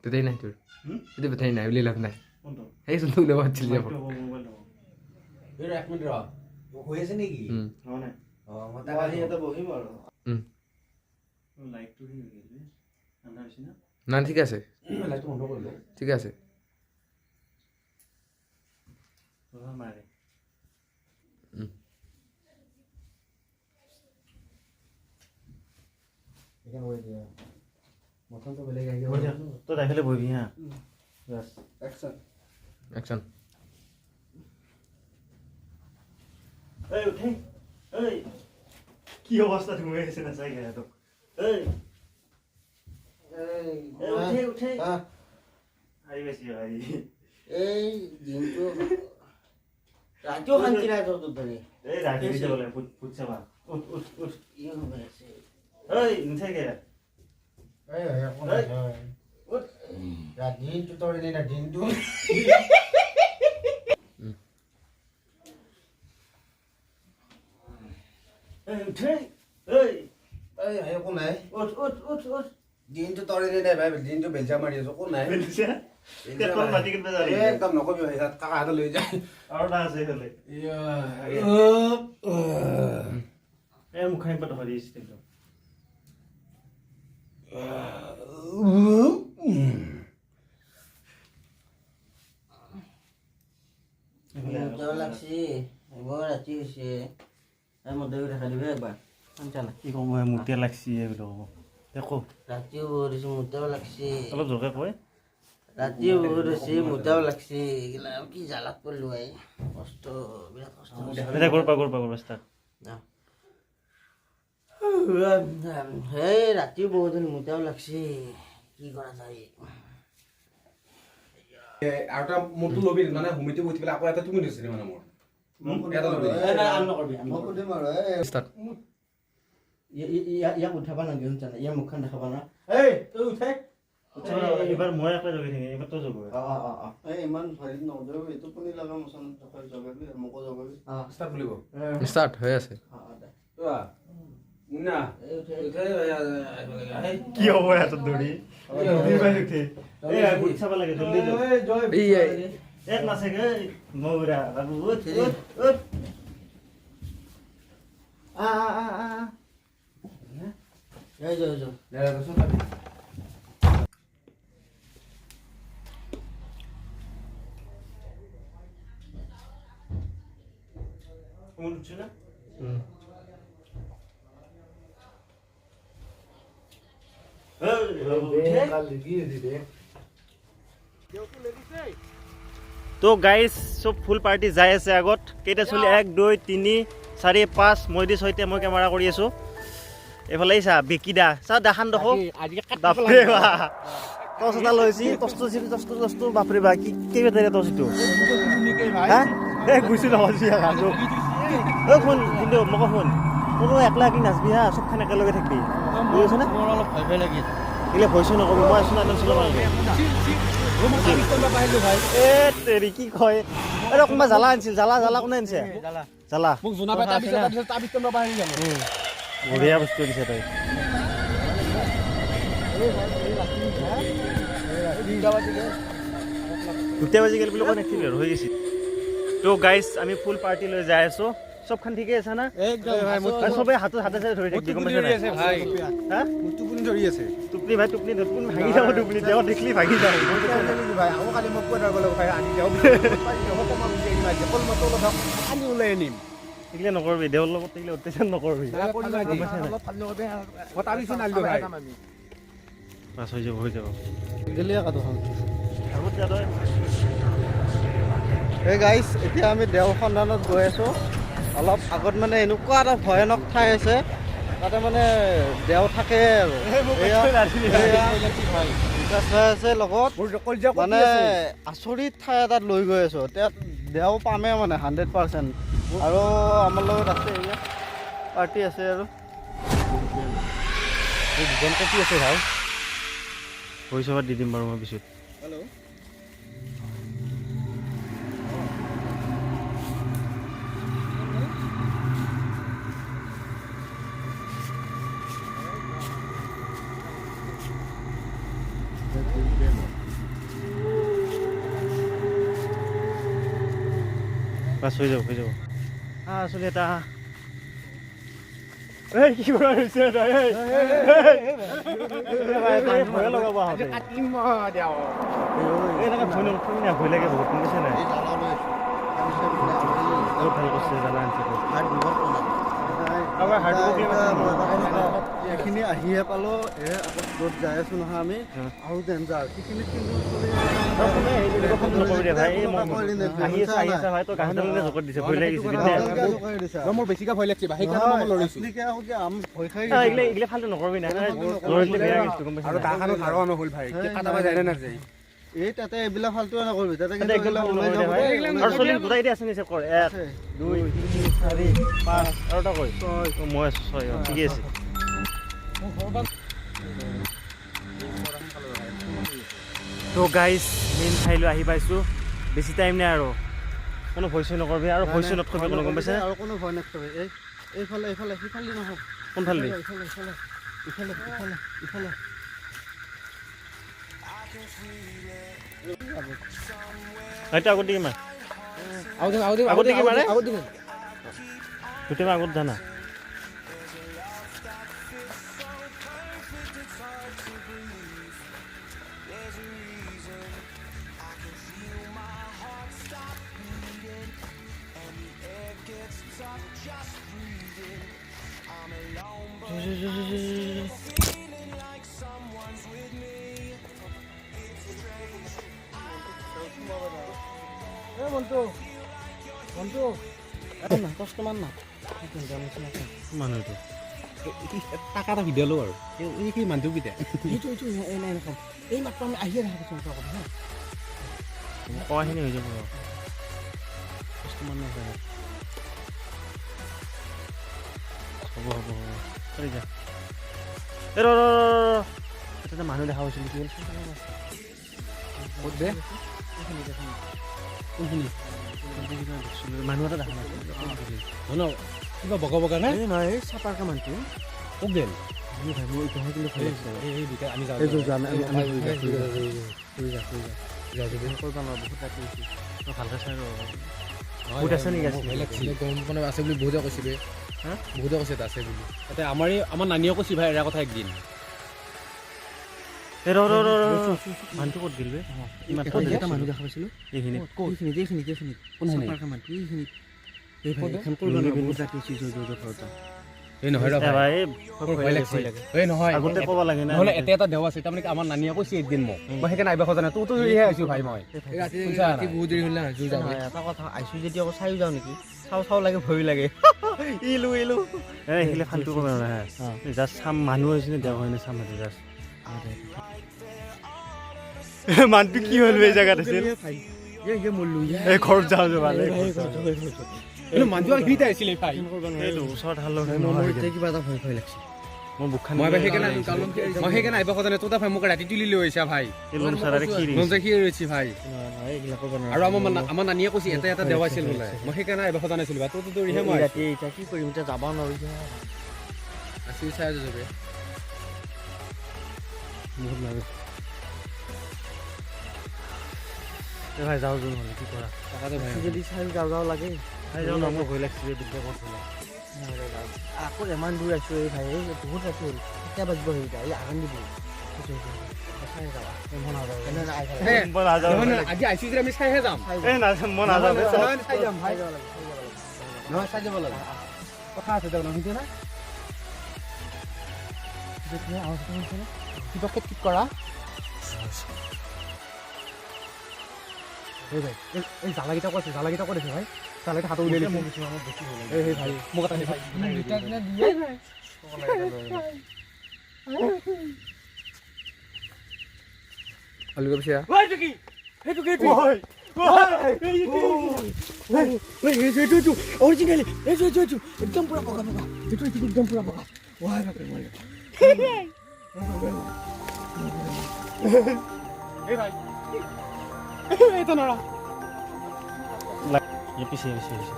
তেতিয়াই নাই তোৰ, তেতিয়া বেটাৰী নাই বুলি লাভ নাই। সেইচোন উলিয়াব খুজিছিলি যে। এক মিনিট ৰ, হৈ আছে নেকি? না, ঠিক আছে, ঠিক আছে। তই তাইফালে বহিবি। হা, একশ্যন। এই উঠে, এই কি অৱস্থা ধুমুৱে আছে নাচাই তোক। এই উঠে উঠে আহি পাইছি আহি। এই দিনটো ৰাতিও শান্তি নাই তোৰ ধৰি। এই ৰাতি যাব লাগে, ভূত ভূত চাবা। উঠ উঠ উঠ। কি হৈ আছে? এই নুঠেগে। দিনটো তোৰ এনেই না দিনটো। উঠে এই এই একো নাই। উঠ উঠ উঠ উঠ। দিনটো তোৰ এনেই নাই ভাই, দিনটো বেলচা মাৰি আছো, একো নাই। একদম নকবি ভাই, তাত কাকা হাতত লৈ যায়। আৰু এটা আছে এইফালে। এই মুখা ধৰি একদম। লাগছি বৰ ৰাতি হৈছে। মই দৈ দেখা দিবি একবাৰ। কি কম মই, মুতিয়া লাগছি এইবিলাক হ'ব। দে ক। ৰাতিও বহুত হৈছে, মুতাও লাগছি। অলপ জোৰকে কয়। ৰাতিও বহুত হৈছে, মুতাও লাগছি। এইগিলা কি জ্বালাত পৰিলো আই, কষ্ট, বিৰাট কষ্ট। এতিয়া কৰবা কৰবা কৰবা ষ্টাৰ্ট। সেই ৰাতিও বহুত হ'ল, মুতাও লাগছি, কি কৰা যায়? আৰু এটা মোৰটো ল'বি, মানে হুমিটো উঠি পেলাই আকৌ এটা তুমি দিছিলি, মানে মোৰ এটা ল'বি। ষ্টাৰ্ট। ইয়াক উঠাব নালাগে, শুনছা নাই? ইয়াৰ মুখখন দেখাব না। এই তই উঠাই। এইবাৰ মই একলাই জগাই থাকিম, এইবাৰ তই জগাবি। অঁ অঁ অঁ অঁ। এই ইমান হেৰিত নজগাবি, টোপনি লগা মোচনত জগাবি, মোকো জগাবি। ষ্টাৰ্ট বুলিব। ষ্টাৰ্ট হৈ আছে। কি হ'ব হাতত ধৰি উঠে। এই চাব লাগে, জলদি। এক নাচে মৌৰা বাবু, উঠ উঠ উঠ। আ আ আ এই যো যো। উঠছে না? তো গাইজ, চব ফুল পাৰ্টি যাই আছে। আগত কেইটা চলি? 1, 2, 3, 4, 5, মই দি ছয়টা। মই কেমেৰা কৰি আছোঁ। এইফালে চা, বিকিদা চা, দেখান দেখো। বাপৰে বা, টৰ্চ এটা লৈছি, টৰ্চটো টৰ্চটো টৰ্চটো, বাপৰে বা, কি কেইবা টৰ্চ এইটো? হা, এই গৈছোঁ নহয়। ঐ শুন কিন্তু, মোক শুন, কোনো একলা একলি নাচবি হা, চবখান একেলগে থাকিবি, বুজি পাইছ না? অলপ ভয় ভয় লাগি আছে। এগিলা ভয় চয় নকৰিবি, মই আছোঁ না, টেনশ্যন ল'ব নালাগে। এ তেৰি, কি কয়? এই কোনোবা জ্বালা আনিছিল, জ্বালা জ্বালা কোনে আনিছে? জ্বালা বঢ়িয়া বস্তু দিছে তই। 2টা বাজি গ'ল বুলি কৈ নাথাকিবি আৰু, হৈ গৈছে। তো গাইজ, আমি ফুল পাৰ্টি লৈ যাই আছো। চবখান ঠিকে আছে না? চবে হাতত হাতে চাতে ধৰি থাকিবি, গম পাইছা নাই? হা, টোপনি ধৰি আছে। টোপনি ভাই, টোপনি টোপনি ভাঙি যাব, টোপনি তেওঁ দেখিলি ভাঙি যাব। ভাই, আকৌ কালি মই পুৱা ধৰিব লাগিব ভাই, আনি যাওঁ আনি ওলাই আনিম। এইগিলা নকৰবি, দেউৰ লগত এইগিলা অত্যাচাৰ নকৰবি। বাছ, হৈ যাব, হৈ যাব। এই গাইজ, এতিয়া আমি দেওৰ সন্ধানত গৈ আছোঁ। অলপ আগত মানে এনেকুৱা এটা ভয়ানক ঠাই আছে, তাতে মানে দেও থাকে আৰু আছে লগত, মানে আচৰিত ঠাই এটাত লৈ গৈ আছোঁ। তাত দেও পামেই মানে 100%। আৰু আমাৰ লগত আছে এয়া পাৰ্টি আছে আৰু দুজন কপি আছে ভাই, পইচা দি দিম বাৰু মই পিছত। হেল্ল'। বাছ হৈ যাব হৈ যাব। আচলতে এটা এই কি কৰা হৈছে ভয় লগাব আহোঁতে। এনেকৈ ভয় নকৰিবি না, ভয় লাগে বহুত, গম পাইছে নাই? বহুত ভাল কৰিছে, জ্বালা আনিছে। এইখিনি আহিহে পালোঁ, এই আগত য'ত যাই আছোঁ নহয় আমি, আৰু ডেঞ্জাৰ সেইখিনিত। কিন্তু মোৰ বেছিকে ভয় লাগছে, সেইকাৰণে মই লৰিছোঁ। এই তাতে এইবিলাক ফাল্টু নকৰিবি তাতে। এক দুই তিনি চাৰি পাঁচ আৰু এটা কৈ মই আছোঁ, ছয়। ঠিকে আছে। তো গাইজ মেইন ঠাইলৈ আহি পাইছোঁ, বেছি টাইম নাই আৰু। কোনো ভয় চয় নকৰিবি আৰু ভয় চয় নকৰিবি কোনো, গম পাইছে? আৰু কোনো ভয় নকৰিবি। এই এইফালে এইফালে, সিফালে নহয়। কোনফালে? ইফালে ইফালে ইফালে ইফালে ইফালে। হয়তো আগত দিম, আগত দিম, আগত দিম, গোটেই আগত জানা। মানুহটো টাকা এটা ভিডিঅ' লওঁ আৰু এই কি মানুহটো কেইটা এই মাত্ৰ আমি আহিয়ে দেখা পাইছোঁ। কোৱাখিনি হৈ যাব, মানুহ হ'ব হ'ব হ'ব, চলি যা। এই ৰ ৰ, এটা মানুহ দেখা পাইছিলোঁ, কি হ'ল? কোনখিনি মানুহ এটা দেখা নাছিল? কিবা বগা বগা নাই? নহয়, চাপাৰকা মানুহটো মোক গেল। ভালকৈ চাই বহুত আছে নেকি? আছে বুলি বহুতে কৈছিলে, বহুতে কৈছে আছে বুলি। তাতে আমাৰ আমাৰ নানীয়ে কৈছে ভাই এৰা কথা একদিন। ৰ ৰ ৰ, মানুহটো ক'ত গ'ল বে? এটা মানুহ দেখা পাইছিলোঁ এইখিনিত। এইখিনিত এইখিনিত এইখিনিত, চাপাৰকা মানুহটো এইখিনিত। এই ভাই এখন কৰিব বহুত ৰাতি হৈছে, য'ত য'ত ঘৰত যাওঁ। এই নহয় ভাই, ভয় লাগছে। এই নহয়, আগতে ক'ব লাগে না। নহ'লে এটা এটা দেও আছে, তাৰমানে আমাৰ নানীয়ে কৈছে একদিন মোক, মই সেইকাৰণে আহিব খোজা নাই। তোৰতো ইহে আহিছোঁ ভাই মই। ৰাতি বহুত দেৰি হ'ল না। এটা কথা, আহিছোঁ যদি আকৌ চাইও যাওঁ নেকি? চাওঁ চাওঁ লাগে, ভয়ো লাগে। ইলো ইলো এইখিলে ফাল্টু কৰিব নোৱাৰে, জাষ্ট চাম মানুহ হৈছে নে দেও হয় নে চাম। জাষ্ট মানুহটো কি হ'ল এই জেগাত আছিল? এই ঘৰত যাওঁ যাবা। মানুহটো এইখিনিতে আহিছিলে ভাই। ওচৰত কিবা এটা ভয় ভয় লাগছে। মই বুকখান মই সেইকাৰণে, মই সেইকাৰণে আহিব খোজা নাই। তোৰ ভাই মোক ৰাতি তুলি লৈ আহিছা ভাই। ৰৈছি ভাই। আৰু আমাৰ আমাৰ নানীয়ে কৈছে এটা এটা দেও আছিল বোলে। মই সেইকাৰণে আহিব খোজা নাছিলো ভাই। তোৰতো দৌৰিহে মই ৰাতি এতিয়া কি কৰিম? এতিয়া যাব নোৱাৰো। চাই যাবে বহুত লাগে। ভাই যাওঁ যোন হ'লে কি কৰা যদি চাই যাওঁ যাওঁ লাগে ভাই, যাওঁ না। মোৰ ভয় লাগছে, বিদ্যা বহুত ভয় লাগছে। আকৌ ইমান দূৰ আহিছোঁ এই ভাই, বহুত ৰাতি হ'ল, কেতিয়া বাজিব? সেইকেইটা এই আৰাম দিব। আজি আহিছোঁ যদি আমি চাইহে যাম। মই নাযাওঁ, চাই যাম ভাই। নহয়, চাই যাব লাগে, কথা আছে। যাব নহয় না কিবা কেট কৰা। এই ভাই, এই জ্বালাকেইটা ক'ত আছে? জ্বালাকেইটা ক'ত আছে ভাই? জ্বালাকেইটা হাতত উলিয়াই লৈছে। এই সেই ভাই, মোক এটা ভাই। অৰিজিনেল এইটো এইটো এইটো একদম পুৰা বগা বগা, এইটো এইটো একদম পুৰা বগা। ৱাই বাপৰে, মই এই ভাই, এইটো নৰা। পিছে পিছে পিছে।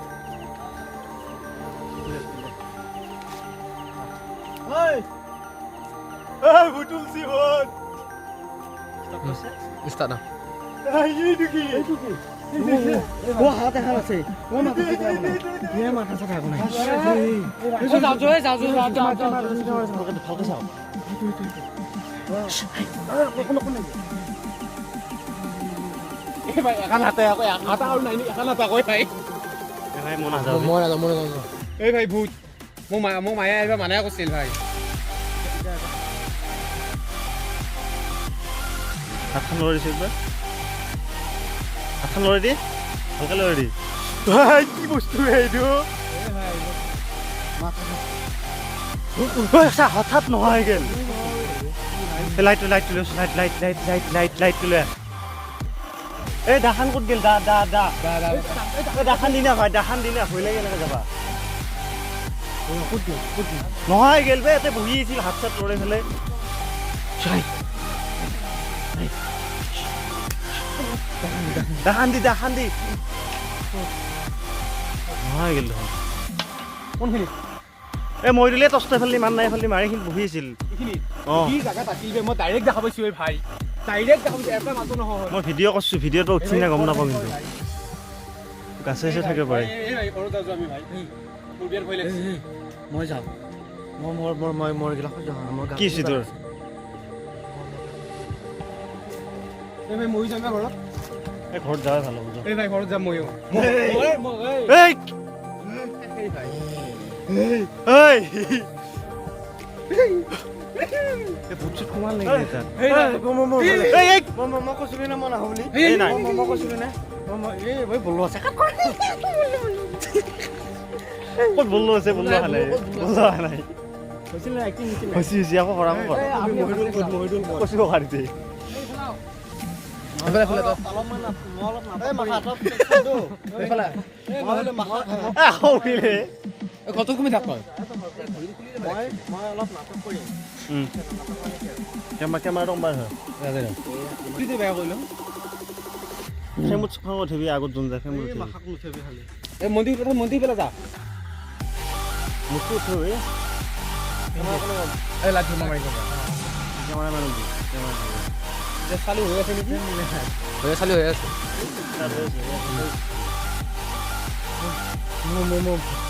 ষ্টাৰ্ট। এইটো কি? এইটো কি? ও হাত এখন আছে ও মাথা এ মাথা চাথা একো নাই। ভালকে চাও। এই ভাই এখন হাতে আকৌ হাতা আৰু নাই এখন হাতা কৈ ভাই। ভাই মই নাযাওঁ। মই নাযাওঁ, মই নাযাওঁ। এই ভাই ভূত মোৰ মায়ে আহিব মানাই কৰিছিল ভাই। হাতখন লৰাই দিছে একবাৰ, হাতখন লৰাই দি, ভালকে লৰাই দি। ভাই কি বস্তু এইটো? হঠাৎ নোহোৱা হৈ গ'ল। লাইটটো লাইটটো লৈ light light light light light লাইটটো লৈ। এই দাখান ক'ত গ'ল? দা দা দা দাখান দিনা ভাই, দাখান দিনা ভয় লাগে এনেকৈ যাবা। নোহোৱা হৈ গ'ল বে, ইয়াতে বহি আছিল হাত চাত লৰাই পেলাই। দাখান দি, দাখান দি। নোহোৱা হৈ গ'ল দেখোন। কোনখিনি? এই মই দিলে তস্ত ফালি মান নাই ফালি মাৰি বহি আছিল। অঁ কি জাগাত আছিল বে? মই ডাইৰেক্ট দেখা পাইছোঁ এই ভাই, ডাইৰেক্ট দেখা পাইছোঁ, এটা মাতো নহয়। মই ভিডিঅ' কৰিছোঁ, ভিডিঅ'টো উঠছি না গম নাপাওঁ, কিন্তু গাছে চাছে থাকিব পাৰে। মই যাওঁ, মই মোৰ মোৰ মই মোৰ এইগিলা সহ্য হোৱা নাই। মোৰ কি হৈছে তোৰ? এই ভাই ময়ো যাম ঘৰত। এই ঘৰত যাৱাই ভাল হ'ব। এই ভাই ঘৰত যাম ময়ো। এই এই ভূত চুত সোমাল নেকি? মই কৈছিলো না মই নাহো বুলি? মই কৈছিলো না? এই ভাই বলো আছে, ক'ত বললো আছে? বললো নাই, বললো নাই। হৈছে হৈছে, আকৌ কৰা, আকৌ কৰা। কৈছো শাৰীতে। আগত যোন যায় মন্দিৰ, মন্দিৰ পেলাই যা। মোকো উঠিব। এই লাঠি মাৰি কেমেৰামেন চালু হৈ আছে নেকি? চালু হৈ আছে।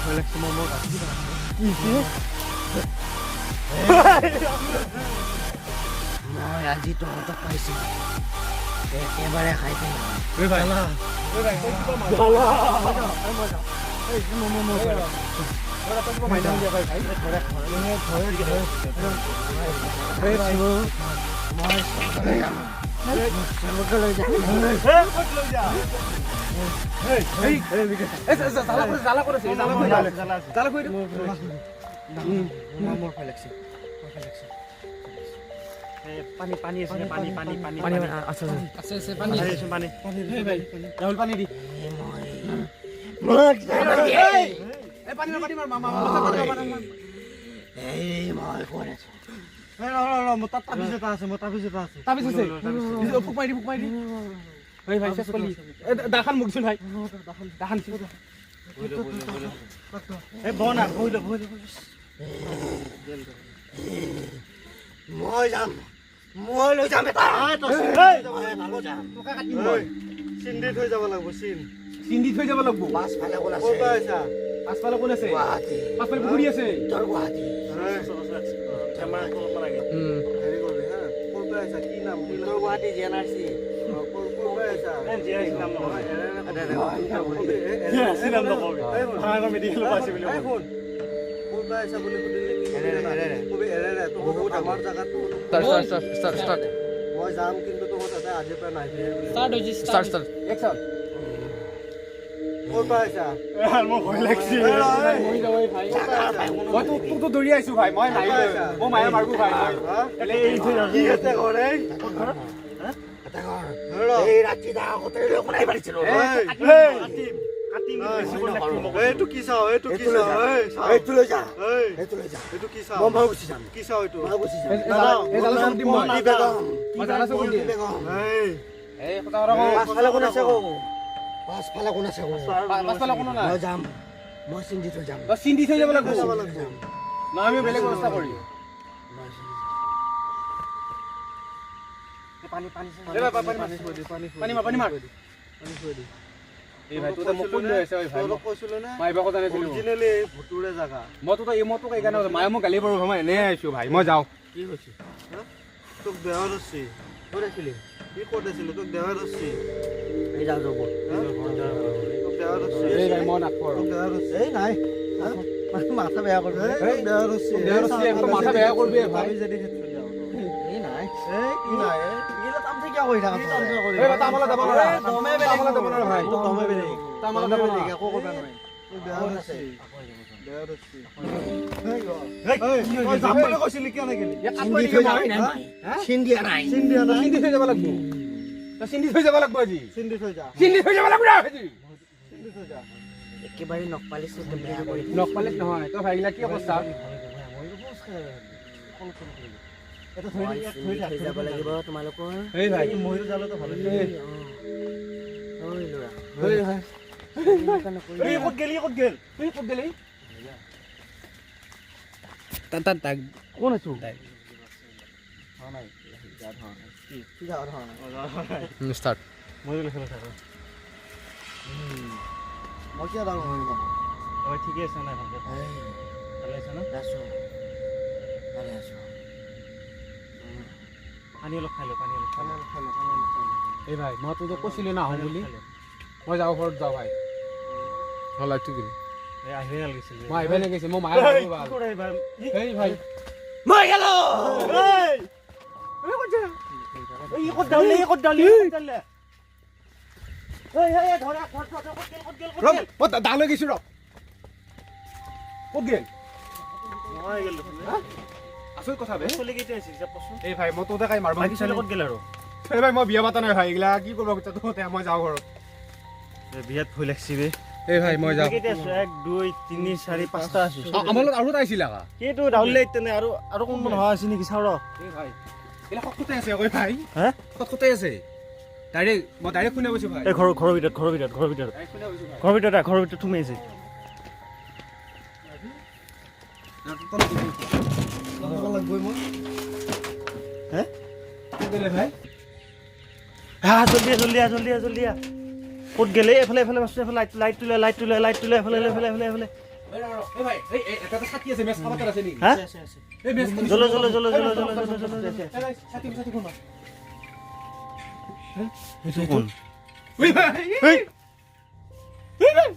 ভয় লাগছে মোৰ। মই আজি তহঁতক পাইছোঁ, একেবাৰে খাই পেলাম। পানী পানী আছে, পানী পানী পানী পানী আছে আছে আছে পানী পানী ৰাহুল পানী দি। মই যাম, মই লৈ যাম এটা। চিন দি থৈ যাব লাগিব, চিন চিন দি থৈ যাব লাগিব। পাছফালে কোন আছে? পাছফালে কোন আছে? গুৱাহাটী। পাছফালে পুখুৰী আছে। উত্তৰ গুৱাহাটী। হেৰি কৰিবি হা, ক'ৰ পৰা আহিছা, কি নাম? উত্তৰ Guwahati G N R C. ক'ৰ পৰা আহিছা? ক'ৰ পৰা আহিছা বুলি সুধিলে কি কবি? এৰেৰে বহুত আমাৰ জেগাটো। মই যাম কিন্তু তহঁত তাতে আজিৰ পৰা নাহিবি। Start start action. ক'ৰ পৰা আহিছা? মোৰ ভয় লাগছে। মই তোকতো দৌৰি আহিছো ভাই, মই নাই, মই মায়ে মাৰিব ভাই। কি আছে ঘৰে? এই ৰাতি এইটো কি চাও? এইটো কি চাও? এইটো লৈ যা, এইটো লৈ যা। এইটো কি চাও? মই গুচি যাম। কি চাও এইটো? মই গুচি যাম। পাছফালে কোন আছে? পাছফালে কোন আছে? পাছফালে কোনো নাই। মই যাম, মই চিন্তি থৈ যাম। চিন্তি থৈ যাব লাগিব না, আমি বেলেগ ব্যৱস্থা কৰিম। পানী পানী পানী পানী মাৰ, পানী মাৰ। পানী থৈ দি। এই ভাই, তোৰ মোক কোন লৈ আহিছে ভাই? কৈছিলো নে? মই আহিব কথা নাছিলো। অৰিজিনেলি ভুতুৰে জাগা। মই তো এই মই তোক এইকাৰণে, মায়ে মোক গালি পাৰো, মই এনেই আহিছো ভাই, মই যাওঁ। কি হৈছে? তোক বেয়া ধৰছি। ক'ত আছিলি? কি ক'ত আছিলি? তোক দেৱা ধৰছি। এই যাওঁ যাব। তোক দেৱা ধৰছি। এই ভাই, মই নাকো আৰু। তোক দেৱা ধৰছি। এই নাই, মাথা বেয়া কৰিবি। এই দেৱা ধৰছি। দেৱা ধৰছি, একদম মাথা বেয়া কৰিবি ভাই। এই নাই। এই কি নাই? এইগিলা তামছে কিয় কৰি থাকা? এই তামালা যাব নোৱাৰা। দমে বেলেগ। তামালা যাব নোৱাৰা ভাই। দমে বেলেগ। তামালা যাব নোৱাৰা। একো কৰিব নোৱাৰি। তোক দেৱা ধৰছি। দেৱা ধৰছি। তই যাম বুলি কৈছিলি, কিয় নগেলি? চিন দিয়া নাই। চিন দিয়া নাই। চিন্দি থৈ যাব লাগব। তই চিন্দি থৈ যাব লাগব আজি। চিন দি থৈ যা। চিন্দি থৈ যাব লাগব আজি। চিন দি থৈ যা। একেবাৰে নখ পালিচ বেয়া কৰি। নখ পালিচ নহয়, তই ভাইগিলা কি অৱস্থা? চিন দি থৈ যাব লাগিব তোমালোকৰ। এই ভাই, ময়ূৰ জালতো ভালো। ঐ ল'ৰা, এই ক'ত গেলি? ক'ত গেল? এই ক'ত গেলি? তাত তাক কোন আছো? ষ্টাৰ্ট। মই খেলা থাকো। মই কিয় ডাঙৰ হৈ যাম? অ, ঠিকে আছে নাই? ভালকে ভালে আছে না? আছো, ভালে আছো। পানী অলপ খাই ল, পানী অলপ খাই ল। এই ভাই, মই তোক কৈছিলো না আহোঁ বুলি। মই যাওঁ, ঘৰত যাওঁ ভাই। অ, লাইটটো গ'ল। এই আহিবই নালাগিছিল। মই আহিবই লাগিছে, মোৰ মায়ে কি কৰে ভাই? এই ভাই, মই গেলো। এই ক'ত দাউলে? এই ক'ত দাউলে? ক'ত দাউলে? এই এই ধৰা, ধৰ ধৰ, ক'ত গেল? ক'ত গেল? ক'ত ৰ গেল? মই দা লৈ গৈছো, ৰ। ক'ত গেল? নহয় গেল দেখোন। আচৰিত কথা বে। চলি কেইটা আছিল হিচাপ কৰচোন। এই ভাই, মই তোতে কাই মাৰব। বাকী চলি ক'ত গেল আৰু? এই ভাই, মই বিয়া পাতা নাই ভাই, এইগিলা কি কৰিব খুজিছা তহঁতে? মই যাওঁ ঘৰত। বিয়াত ভয় লাগছি বে। এই ভাই, মই যাওঁ। কেইটা আছো? 1, 2, 3, 4, 5টা আছো। আমাৰ লগত আৰু এটা আহিছিল আকা। সেইটো দাউলে তেনে আৰু আৰু কোনবোৰ নোহোৱা আছে নেকি চাওঁ ৰ। এই ভাই, এইগিলা খটখটাই আছে আকৌ ভাই। হে? খটখটাই আছে ডাইৰেক্ট, মই ডাইৰেক্ট শুনা পাইছো ভাই। এই ঘৰৰ ভিতৰত, ঘৰৰ ভিতৰত, ঘৰৰ ভিতৰত। ডাইৰেক্ট শুনা পাইছো ভাই। ঘৰৰ ভিতৰত, ঘৰৰ ভিতৰত সোমাই আছে। লাগবই মই। হে? ভাই। হা, জলদি জলদি জলদি জলদি। ক'ত গেলে? এইফালে, এইফালে মাছ, এইফালে লাইট, লাইটটো লৈ, লাইটটো লৈ, লাইটটো লৈ, এইফালে, এইফালে, এইফালে, এইফালে। এই ভাই, এই এটা ছাতি আছে, মেচ খাব আছে নেকি? হা? এই মেচ। জলো জলো জলো জলো জলো জলো জলো। ছাতি, ছাতি কোন? কোন? ওই ভাই। এই। এই ভাই।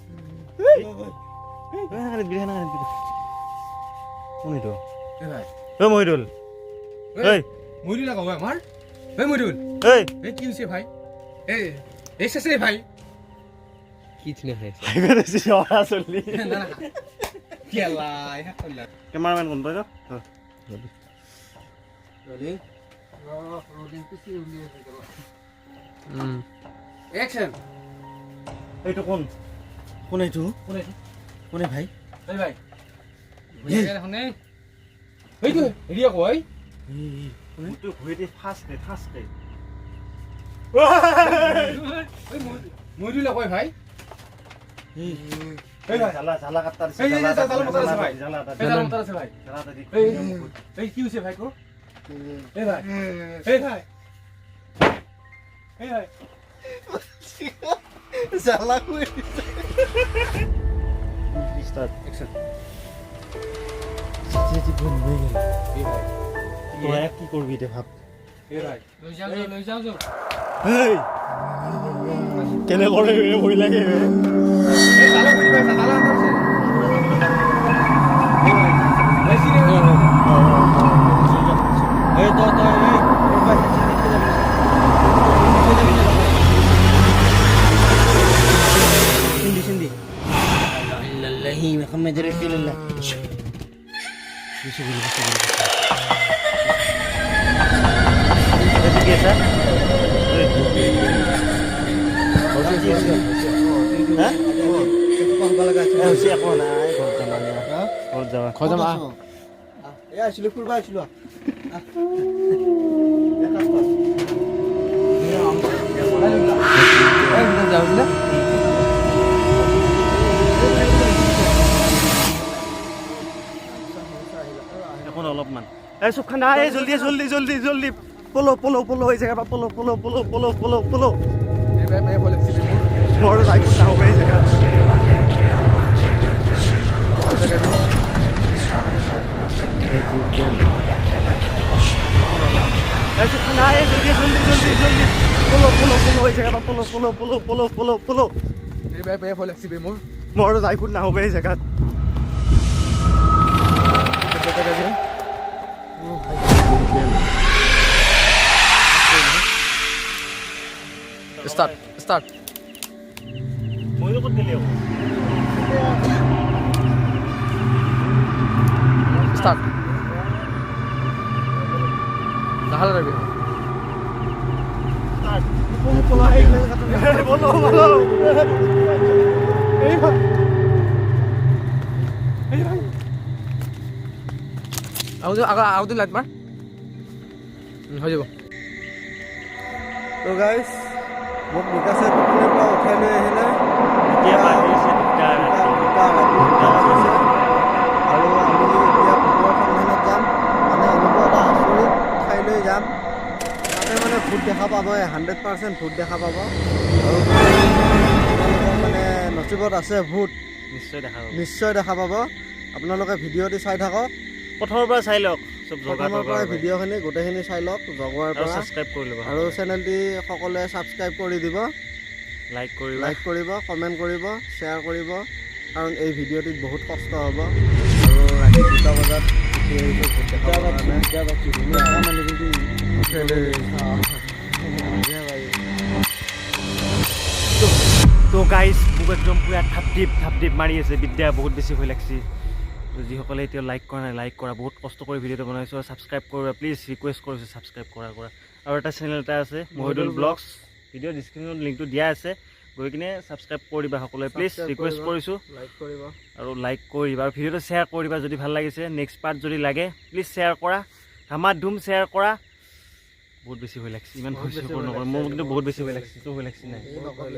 কোন এইটো? এই ভাই। ঐ মহিদুল, ঐ। মহিদুল আকৌ আমাৰ। এই মহিদুল। ঐ। এই কি হৈছে ভাই? এই এই চেচে ভাই। কি ধুনীয়া খাইছে। চলি। কেলা। কেমেৰামেন কোন তই? একশ্যন। এইটো কোন? কোন এইটো? কোন এইটো? কোনে ভাই? এই ভাই, এইটো হেৰি আকৌ এই মোৰতো ভৰিতে ফাৰ্ষ্ট ফাৰ্ষ্ট। মহিদুল আকৌ ভাই। এই ভাই। জ্বালা জ্বালা কাটতা দিছে। এই জ্বালা মতা আছে ভাই। জ্বালা এটা। এই জ্বালা মতা আছে ভাই। জ্বালা এটা দি। এই এই কি হৈছে ভাই তোৰ? এই ভাই, এই ভাই, এই ভাই। জ্বালা কৰি। ষ্টাৰ্ট। একশ্যন। বন্ধ হৈ গ'ল। এই ভাই। তই কি কৰিবি এতিয়া ভাব। এই ভাই। লৈ যাওঁ, লৈ যাওঁ। কেনে কৰে, ভয় লাগে। এই জ্বালা কৰি ভাই, জ্বালা আছে। এই ভাই, এই চিনে। এই তই তই এই। চিন্দি চিন্দি। মুহাম্মদ রাসূলুল্লাহ। ঠিকে আছে। হা? হৈছে, একো নাই, ঘৰত যাম, ঘৰত যাবা। ঘৰত যাম। এই আহিছিলো, ফুৰিব আহিছিলো। এখন অলপমান এই চব খানা। এই জলদি জলদি জলদি জলদি, পলো পলো পলো, এই জেগাৰ পৰা পলো পলো পলো পলো পলো পলো। এই ভাই, ভয় লাগিছে মোৰ। মোৰ লাইফত নাহোঁ এই জেগাত। নাই, জলদি জলদি জলদি জলদি, পলো পলো পলো, এই জেগাত পলো পলো পলো পলো পলো পলো। এই বেয়া বেয়া ভয় লাগছে বে মোৰ। মোৰ লাইফত নাহোঁ এই জেগাত। Start start. ময়ো ক'ত গ'লি আকৌ? ষ্টাৰ্ট। লাহে লাহে। বলো বলো। এই ভাই, এই ভাই। আৰু আৰু লাইট মাৰ, হৈ যাব। তো গাইছ, মোক বিকাশে টোপনিৰ পৰা উঠাই লৈ আহিলে। এতিয়া বাজিছে 2টা ৰাতি। 2টা ৰাতি, 2টা বাজিছে আৰু আমি এতিয়া ভূতৰ সন্ধানত যাম। মানে এনেকুৱা এটা আচৰিত ঠাইলৈ যাম, তাতে মানে ভূত দেখা পাব, 100% ভূত দেখা পাব। আৰু আপোনালোকৰ মানে নচিবত আছে ভূত, নিশ্চয় দেখা পাব। নিশ্চয় দেখা পাব। আপোনালোকে ভিডিঅ'টি চাই থাকক। প্ৰথমৰ পৰা চাই লওক চব জগা। প্ৰথমৰ পৰাই ভিডিঅ'খিনি গোটেইখিনি চাই লওক জগোৱাৰ আৰু পৰা। ছাবস্ক্ৰাইব কৰি ল'ব। আৰু চেনেলটি সকলোৱে ছাবস্ক্ৰাইব কৰি দিব। লাইক কৰিব। লাইক কৰিব, কমেণ্ট কৰিব, শ্বেয়াৰ কৰিব, কাৰণ এই ভিডিঅ'টিত বহুত কষ্ট হ'ব। আৰু ৰাতি 2টা বজাত উঠি আহিছোঁ ভূত দেখাবৰ কাৰণে। মানে কিন্তু তো গাইজ, মোক একদম পূৰা থাপটিপ থাপটিপ মাৰি আছে বিদ্যা, বহুত বেছি ভয় লাগছে। তো যিসকলে এতিয়া লাইক কৰা নাই, লাইক কৰা। বহুত কষ্ট কৰি ভিডিঅ'টো বনাইছোঁ। আৰু ছাবস্ক্ৰাইব কৰিবা, প্লিজ ৰিকুৱেষ্ট কৰিছোঁ, ছাবস্ক্ৰাইব কৰা কৰা। আৰু এটা চেনেল এটা আছে, মহিদুল ব্লগছ। ভিডিঅ' ডিছক্ৰিপশ্যনত লিংকটো দিয়া আছে, গৈ কিনে ছাবস্ক্ৰাইব কৰি দিবা সকলোৱে, প্লিজ। Subscribe request কৰিবা। কৰিছোঁ। লাইক কৰিব। আৰু লাইক কৰিবা আৰু ভিডিঅ'টো শ্বেয়াৰ কৰি দিবা যদি ভাল লাগিছে। নেক্সট পাৰ্ট যদি লাগে, প্লিজ শ্বেয়াৰ কৰা, ধামাধুম শ্বেয়াৰ কৰা। বহুত বেছি ভয় লাগছে, ইমান ভয় বেছি চয় ভয় নকৰোঁ। লাগছে, মোৰ কিন্তু বহুত বেছি ভয় লাগছে। তোৰ ভয় লাগছে নাই?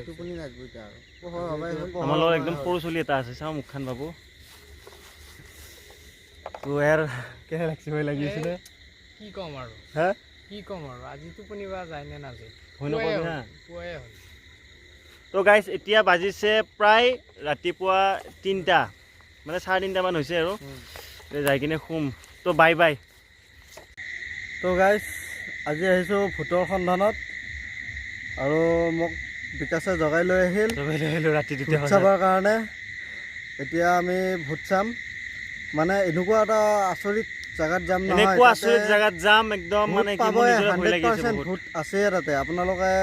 টোপনি নাহিব এতিয়া আৰু পোহৰ হ'বাই হ'ল। আমাৰ লগত একদম সৰু চলি এটা আছে, চাওঁ মুখখান বাবু। তো ইয়াৰ কেনে লাগছে? ভয় লাগি আছে নে? কি ক'ম আৰু? হা? কি ক'ম আৰু, আজি টোপনি বা যায় নে নাযায়। ভয় নকৰিবি হা। পুৱাই হ'ল। তো গাইজ, এতিয়া বাজিছে প্ৰায় ৰাতিপুৱা 3টা, মানে 3:30মান হৈছে। আৰু এতিয়া যাই কিনে শুম। তো বাই বাই। তো গাইজ, আজি আহিছোঁ ভূতৰ সন্ধানত আৰু মোক বিকাশে জগাই লৈ আহিল। জগাই লৈ আহিলোঁ ৰাতি 2টা ভূত বজাত। চাবৰ কাৰণে। এতিয়া আমি ভূত চাম। মানে এনেকুৱা এটা আচৰিত জেগাত যাম নহয়, এনেকুৱা তাতে আচৰিত জেগাত যাম একদম, ভূত মানে কি মোৰ পাবই। নিজৰে ভয় হাণ্ড্ৰেড লাগি আছে পাৰ্চেণ্ট বহুত। ভূত আছে তাতে। আপোনালোকে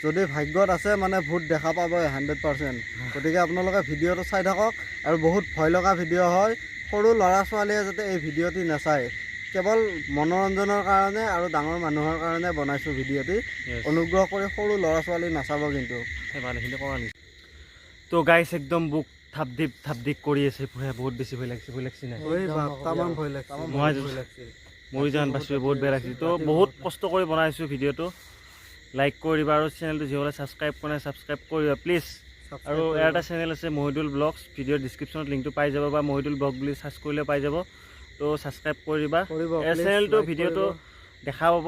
যদি ভাগ্যত আছে, মানে ভূত দেখা পাবই 100%। গতিকে আপোনালোকে ভিডিঅ'টো চাই থাকক। আৰু বহুত ভয় লগা ভিডিঅ' হয়। সৰু ল'ৰা ছোৱালীয়ে যাতে এই ভিডিঅ'টি নাচায়। কেৱল মনোৰঞ্জনৰ কাৰণে আৰু ডাঙৰ মানুহৰ কাৰণে বনাইছোঁ ভিডিঅ'টি। অনুগ্ৰহ কৰি সৰু ল'ৰা ছোৱালী নাচাব কিন্তু। সেই ভালেখিনি কৰা নেকি? তো গাইছ, একদম বুক থাপ দিপ থাপ দিপ কৰি আছে পুৰা। বহুত বেছি ভয় লাগছে। ভয় লাগছে নাই? তামাম ভয় লাগছে। মই মৰি যাম পাইছোঁ, বহুত বেয়া লাগছে। তো বহুত কষ্ট কৰি বনাইছোঁ ভিডিঅ'টো। লাইক কৰি দিবা আৰু চেনেলটো যিসকলে ছাবস্ক্ৰাইব কৰা নাই, ছাবস্ক্ৰাইব কৰিবা প্লিজ। আৰু ইয়াৰ এটা চেনেল আছে, মহিদুল ব্লগছ। ভিডিঅ'ৰ ডিছক্ৰিপশ্যনত লিংকটো পাই যাব বা মহিদুল ব্লগ বুলি চাৰ্চ কৰিলে পাই যাব। তো ছাবস্ক্ৰাইব কৰি দিবা। কৰিব, এই please, চেনেলটো like ভিডিঅ'টো কৰিব। দেখা পাব,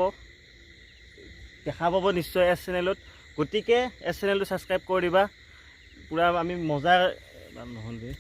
দেখা পাব নিশ্চয় এছ চেনেলত। গতিকে এছ চেনেলটো ছাবস্ক্ৰাইব কৰি দিবা। পূৰা আমি মজা নহ'ল বে।